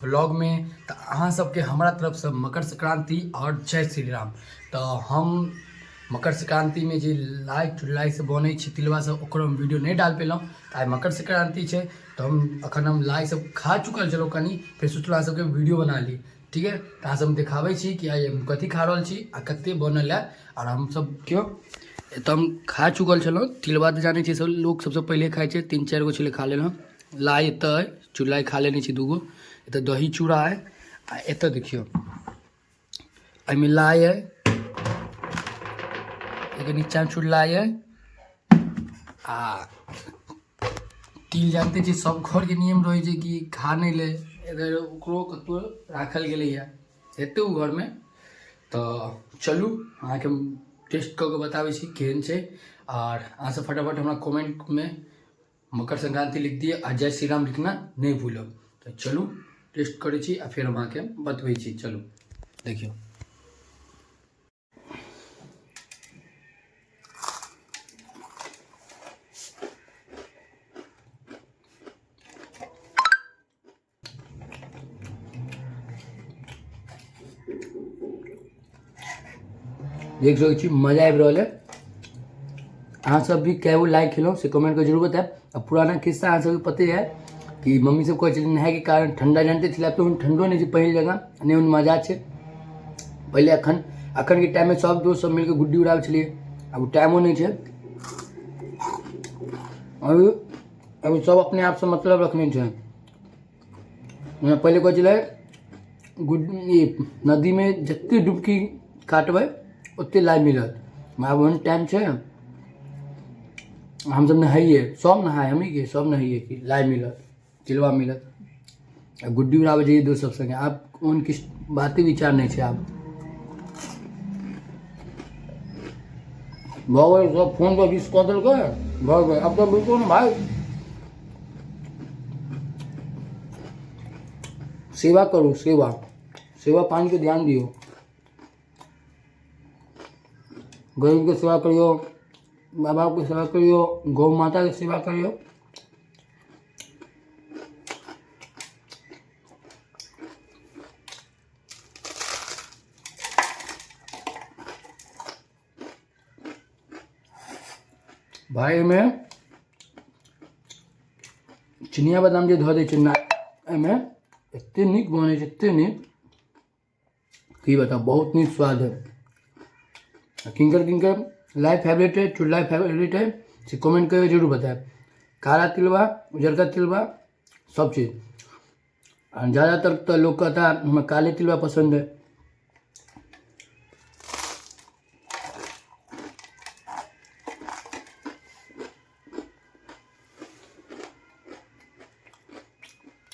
Vlog में। तऽ अहाँ सबके हमरा तरफसँ मकर संक्रांति और जय श्री राम। तऽ हम मकर संक्रांति में जे लाइ चुड़लाइ से बनै छै तिलवा सब, ओकरो हम वीडियो नहि डाल पेलहुँ। तऽ आइ मकर संक्रांति छै, तऽ हम अखन हम लाइ सब खा चुकल छलहुँ कनि, फेर सोचलहुँ अहाँ सबके वीडियो बना ली। ठीक है, तऽ अहाँ सब हम देखाबै छी कि आइ हम कथी खा रहल छी आ कते बनल है। और हम सब केओ एतऽ हम खा चुकल छलहुँ तिलवा, तऽ जानै छियै सब लोक सबसँ पहिले खाइ छै, 3-4 गो छलै खा लेलहुँ। लाइ एतऽ अइ, चुड़लाइ खा लेने छी 2 गो। एतऽ दही चूड़ा अइ आ एतऽ देखियौ एहिमे लाइ अइ, एकर नीचाँ चुड़लाइ अइ आ तिल। जानते छी सब घरके नियम रहै छै कि खा नहि ले, इधर ओकरो कतहु राखल गेलैए हेतै ओ घरमे। तऽ चलू अहाँके हम टेस्ट कऽ के बताबै छी केहन छै। आर अहाँ सब फटाफट हमरा कमेंटमे मकर संक्रांति लिख दिअ आ जय श्री राम लिखना नहि भूलब। तऽ चलू टेस्ट करै छी आ फेर हम अहाँके बतबै छी। चलू देखियौ, देख सकै छी मजा आबि रहल है। अहाँ सब भी कए गो लाइक खेलहुँ से कमेंट कर जरूर बतायब। आ पुराना किस्सा अहाँ सबके पते है कि मम्मी सब कहै छथिन नहायके कारण ठंडा जानते छलै, आब तऽ ठंडो नहि छै पहिल जगह, नहि ओहन मजा छै पहिले। अखन अखनके टाइममे सब दोस्त सब मिलके गुड्डी उड़ाबै छलियै, आब ओ टाइमो नहि छै। अभी अभी सब अपने आपसँ मतलब रखने छै। पहिले कहै छलै गुड ई नदीमे जते डुबकी काटबै ओते लाइ मिलत, आब ओहन टाइम छै? हमसब नहाइए, सब नहाय, हमही के सब नहाइए कि लाइ मिलत, तिलवा मिलत आ गुड्डी उड़ाबै जइए दोस्त सब संगे। आब ओहन किछु बाते विचार नहि छै। आब भऽ गेल, सब फोन पर विश कऽ देलकै, भऽ गेल। आब तऽ बिल्कुल भाइ सेवा करू, सेवा सेवा पानिके ध्यान दियौ, गरीबके सेवा करियौ, माँ बापके सेवा करियौ, गौ माताके सेवा करियौ। भाय एहिमे चिनिया बादाम जे धऽ दै छै ना एहिमे, एते नीक बनै छै, एते नीक की बताउ, बहुत नीक स्वाद है। किनकर किनकर लाइ फेवरेट है, चुड़लाइ फेवरेट है, से कमेंट करके जरूर बतायब। काला तिलवा, उजरका तिलवा, सब चीज। आ ज़्यादातर तऽ लोक कहता हमरा काले तिलवा पसन्द है।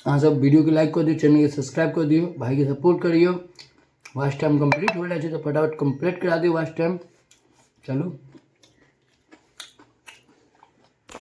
अहाँ सब वीडियो के लाइक कर दियौ, चैनल के सब्सक्राइब कर दियौ, भाई के सपोर्ट करियौ। वाच टाइम कम्प्लीट हो जाइ छै तऽ फटाफट कम्प्लीट करा दियौ वाच टाइम। चलू।